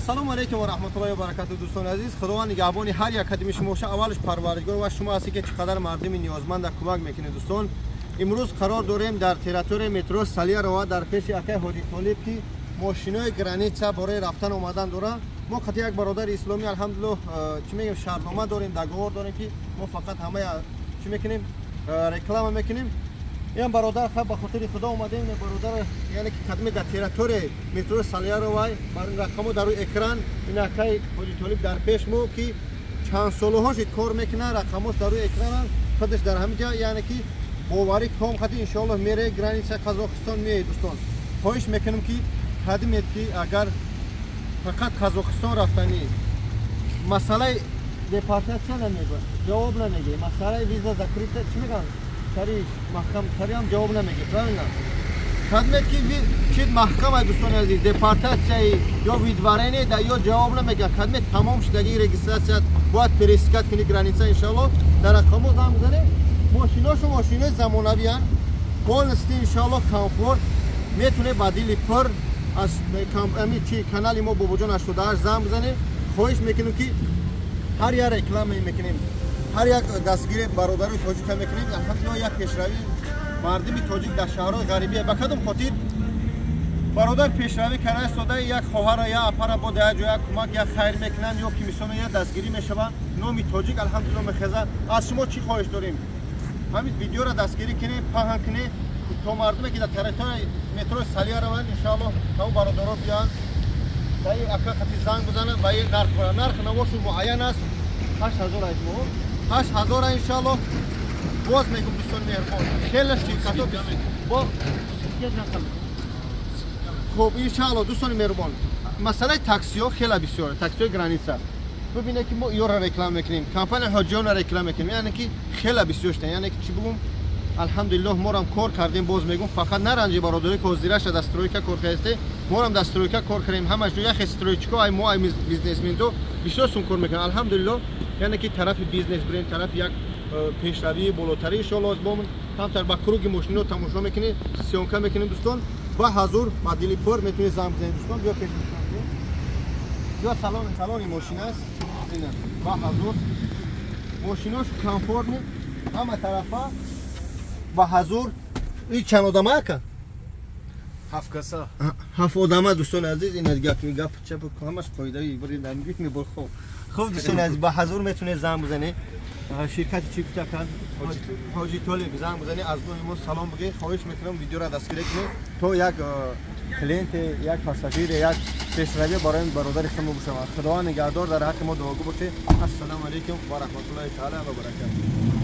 Ассалому алайкум ва раҳматуллоҳи ва баракатуҳ, дӯстони азиз. Худованд нигаҳбони ҳар як қадами шумо бошад. Аввалаш Парвардигор ва шумо ҳастед, ки чӣ қадар мардуми ниёзманда кӯмак мекунед, дӯстон. Имрӯз қарор дорем дар территорияи метро Салярова, дар пеши акай Ҳоҷи Толиб, ки мошинои граница барои рафтан омадан доранд. Мо қати як бародари исломӣ, алҳамдулиллоҳ, чӣ мегӯем, шартнома дорем, договор дорем, ки мо фақат ҳамаи чӣ мекунем, реклама мекунем. Ин бародар хаб ба хотири Худо омадем, бародар, яъне ки қадми дар территорияи метро Саляровай, бар рақамо дар рӯи экран. Ин акай Ҳоҷи Толиб дар пеш мо, ки чанд солаҳо шид кор мекунад, рақамош дар рӯи экрананд, худаш дар ҳамин ҷа, яъне ки боварӣ ком қати иншоаллоҳ мере граница Қазоқистон меояд. Дӯстон, хоҳиш мекунем, ки қадимед, ки агар фақат Қазоқистон рафтанӣ, масъалаи депортатсия намегӯ, ҷавоб намегӯ, масъалаи виза закрыта, чӣ мегӯянд, сари маҳкам сариам ҷавоб намегӯ, правильно? Кадмед, ки чид маҳкам ай, дӯстони азиз, депортатсияи ё выдворение да ё ҷавоб намегӯ. Кадмед тамом шудаги регистрация бояд пересекать кунӣ граница. Иншоаллоҳ, дар рақамо занг бизанед. Мошиношу мошинои замонавиянд, полностью, иншоаллоҳ, комфорт. Метавонед ба дили пур аз ами чи канали мо Бобоҷон 88 занг бизанед. Хоҳиш мекунем, ки ҳар як реклама мекунем, ҳар як дастгири бародарои тоҷика мекунем. Алҳамдулиллоҳ, як пешравӣ мардуми тоҷик дар шаҳрҳои ғарибия. Ба кадом хотир бародар пешравӣ карда истода, як хоҳара, як апара бо дар як ҷо як кӯмак, як хайр мекунанд, ё ки мисолан як дастгирӣ мешаванд, номи тоҷик, алҳамдулиллоҳ, мехезад. Аз шумо чӣ хоҳиш дорем? Ҳамин видеоро дастгирӣ кунед, паҳн кунед, то мардуме, ки дар территорияи метрои Салия раванд, иншоаллоҳ, ҳамон бародаро биёянд, ба ин ака қати занг бизананд ва ин нарх баранд. Нарх навошу муайян аст, 8000 аймо, 8000, иншоаллоҳ. Боз мегум, дӯстони меҳрубон, хеле ширкатҳо бо. Хуб, иншоаллоҳ, дӯстони меҳрубон, масъалаи таксиҳо хеле бисёре, таксиҳои граница. Бибинед, ки мо иёро реклама мекунем, компания Ҳоҷиёнро реклама мекунем, яъне ки хеле бисёр шуда, яъне ки чӣ бигум, алҳамдулиллоҳ, морам кор кардем. Боз мегум, фақат наранҷи бародаре, ки ҳозираша дар стройка кор кардасте, морам дар стройка кор кардем. Ҳамаш яхе стройчико ай мо, ай бизнесмендо бисёр сум кор мекунем, алҳамдулиллоҳ. Яъне ки тарафи бизнес бирем, тарафи як пешравии болотари, иншоаллоҳ. Бо камтар ба круги мошино тамошо мекунем, съёмка мекунем, дӯстон. Ба ҳазур, ба дили пур метавонед занг бизанед, дӯстон. Биё пеш, ё салон, салони мошин аст. Ба ҳазур мошинош комфортный ҳама тарафа. Ба ҳазур и чанд одама, ака? Ҳафт каса. Ҳафт одама, дӯстони азиз. Ин гап гап чап ҳамаш қоидаи мебор. Хуб, хуб, дӯстони азиз, ба ҳазур метавонед занг бизанед. Ширкати чӣ кутакан, Ҳоҷи Толиб, занг бизанед, аз номи мо салом бигӯед. Хоҳиш мекунам, видеоро дастгирӣ кунед, то як клиенте, як пассажире, як пешравӣ барои бародари худмо бошавад. Худованд нигаҳдор, дар ҳаққи мо дуогӯ бошед. Ассалому алайкум ва раҳматуллоҳи таала ва баракатуҳ.